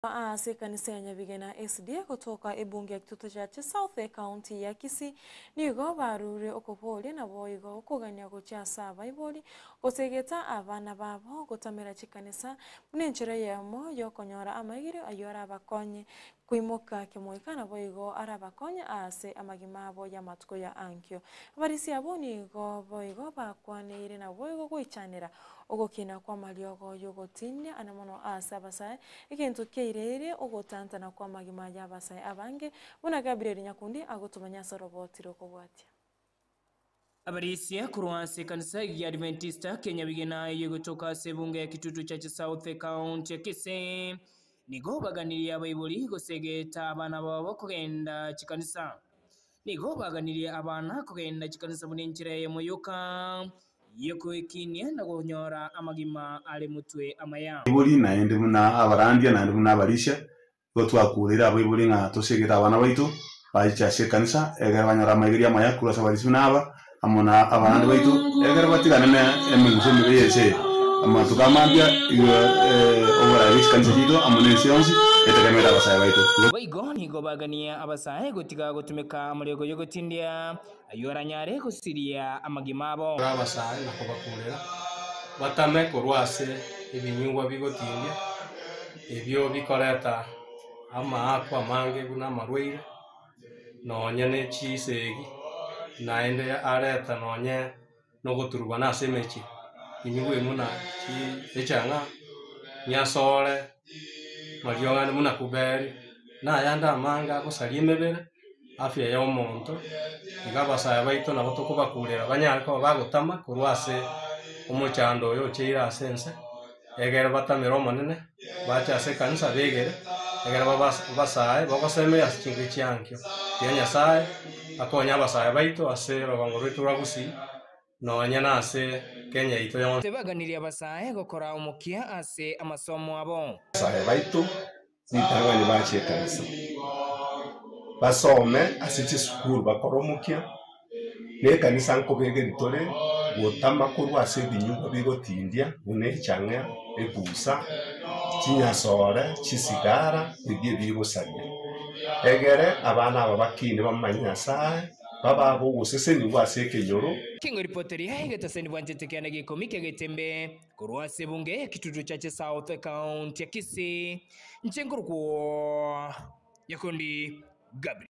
Ase ekanisa ya Nyabigena SDA gotoka ebunge ya Kitutu Chache South ekaunti ya Kisii nigo barure okoboria naboigo okogania gochia ase abaibori gosegeta abana babo gotamera chikanisa buna enchera eyemo yokonyora amaigerio ayio arabakonye koimoka kemoika naboigo arabakonye ase amagima abo y'amatuko ya ankio. Abarisia abwo nigo boigo bakwaneire naboigo goichanera Ogokina kw'amariogo y'ogotiinia ane mono ase abasae, egento kiaireire ogotantana kw'amagima y'abasae abange, buna Gabriel Nyakundi agotomanya ase oroboti rw'okobwatia. Abarisia korwa ase ekanisa y'Adventista Kenya Bigena eyio egotoka ase ebunge ya Kitutu Church South ekaunti ya Kisii nigo baganirie abaibori gosegeta abana babo kogenda chikanisa. Nigo baganirie abana kogenda chikanisa buna enchera eyemo yoka y'okoekinia na konyora amagima are motwe amaya. Abaibori naende buna abarandia naende buna abarisia, nigo twakuureire abaibori ng'a tosegete abana baito bachiche ase ekanisa, egere banyore amaigerio amaya korwa ase abarisia buna aba, amo na abarandi baito, ekero batigane ne emegusho emibe y'ense eye. Amatuko amambia igoro oboraai bwe chikanisa chiaito amo nense yonsi etegemeete abasae baito. Boigo nigo bagania abasae gotiga gotumeka amarioko y'ogotindia, ayio aranyare gosiria amagima abo. Abasae na kobakurera batame korwa ase ebinyugwa bigotindia, ebio bikoreta amaakwa amange buna amarwaire. nonye ne chisegi, naende areta nonye nogoturubana ase emechie, inyigwe buna echang'aa, nyasore, mariogani buna kuberi, na ayande amange agosaria emebere, afya ya omonto, iga abasae baito nabo tokobakurera banyare koba bagotama korwa ase omochando oyo ocheire ase ense. Egere batamere Omonene, bache ase ekanisa begere, egere basae bagosemeria ase chinguru chiankio. Tiga Nyasae akonye abasae baito ase orogongo rwaito rwa Gusii, nonya na ase Kenya yaito yonsi. Tebaganirie abasae gokora omokia ase amasomo abo. Abasae baito ritang'ani bache ekanisa, basome ase chisukuru bakore omokia, na ekanisa nkobegeri tore gotama korwa ase ebinyugwa bigotindia buna echang'aa, ebusa, chinyasore, chisigara, ebio ebigosaria. Egere abana aba bakine bamanye Nyasaye, babe abogosesenigwa ase ekenyoro. King'o ripoti eria egetaseni bwanchete kiane gekomi ki'egetembe. Korwa ase ebunge ya Kitutu Chache South, ekaunti ya Kisii, inche nkorokwo Nyakundi Gabriel.